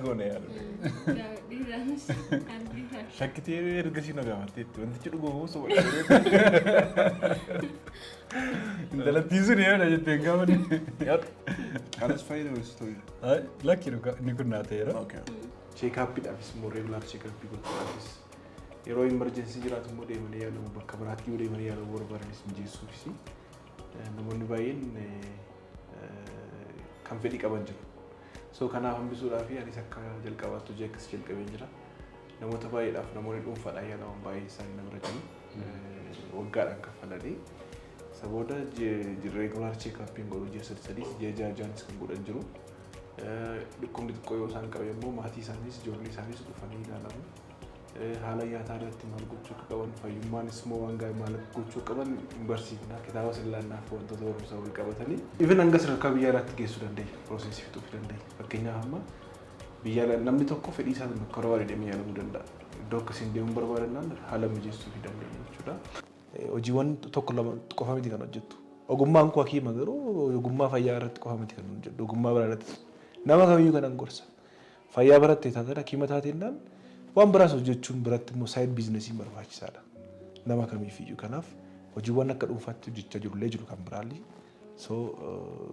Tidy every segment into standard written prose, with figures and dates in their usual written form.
Goone yaadu. Dhiiraanis argitan. Shakkitee ergasii na gaafatteetti wantichi dhugumamu soba. Intalattiin sun yoo na jettee hin gaafanne. Yaadu. Kanas fayyadamu. Lakki dhugaa inni kun naa ta'eera. Checkupiidhaafis immoo regular checkup gochuudhaafis, yeroo emergency jiraatu immoo deemanii yaalamu, bakka biraatti yoo deemanii yaalamu barbaadanis mijeessuufis namoonni baay'een kan fedhii qaban jiru. So kanaaf hambisuudhaaf anis akka jalqabaatti hojii akkas jalqabeen jira. Namoota baay'eedhaaf, namoonni dhuunfaadhaan yaalaman baay'ee isaanii nama bira jiru. Waggaadhaan kaffalanii isa booda regular checkupiin godhu, ji'a sadi sadiis, ji'a ja'a ja'anis kan godhan jiru. Dhukkubni xiqqoo yoo isaan qabe immoo maatii isaaniis ijoollee isaaniis dhufanii ilaalamu. Haala nyaataa irratti maal gochuu akka qaban, fayyummaanis immoo waan gaarii maal akka gochuu qaban hin barsiifna. Kitaaba sillaannaaf wantoota barumsaa wal qabatanii. Even hanga sadarkaa biyya alaatti geessuu dandeenya. Process fixuuf dandeenya. Fakkeenyaaf amma biyya alaa namni tokko fedhii isaatiin bakka barbaade deemee yaalamuu danda'a. Iddoo akkasiin deemuu barbaadannaan haala mijeessuu fi dandeenya jechuudha. Hojiiwwan tokko lama qofa miti kan hojjettu. Ogummaan koo hakiima, garuu ogummaa fayyaa irratti qofa miti kan hojjedhu. Ogummaa biraa irratti nama kamiyyuu kanan gorsa. Fayyaa barattee taatan, hakiima taatennaan, waan biraas hojjechuun biratti immoo side businessiin barbaachisaadha. Nama kamiifiyyuu kanaaf hojiiwwan akka dhuunfaatti hojjechaa jirullee jiru kan biraallee. So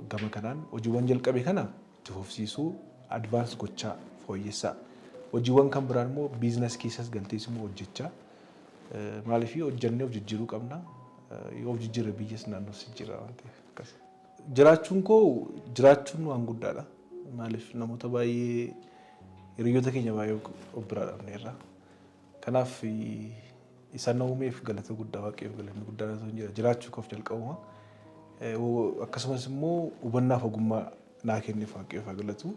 gama kanaan hojiiwwan jalqabe kana itti fufsiisuu, advance gochaa fooyyessaa. Hojiiwwan kan biraan immoo business keessas galtees immoo hojjechaa. Maaliif, hojjannee of jijjiiruu qabna. Yoo of jijjiirre biyyas naannoos jijjiirra waan ta'eef akkas. Jiraachuun koo, jiraachuun waan guddaadha. Maaliif, namoota baay'ee, hiriyoota keenya baay'ee of biraa dhabneerra. Kanaaf isa na uumeef galata guddaa, Waaqayyoof galanni guddaan osoo hin jira jiraachuu koof jalqabuma. Akkasumas immoo hubannaaf ogummaa naa kenneef Waaqayyoof haa galatu.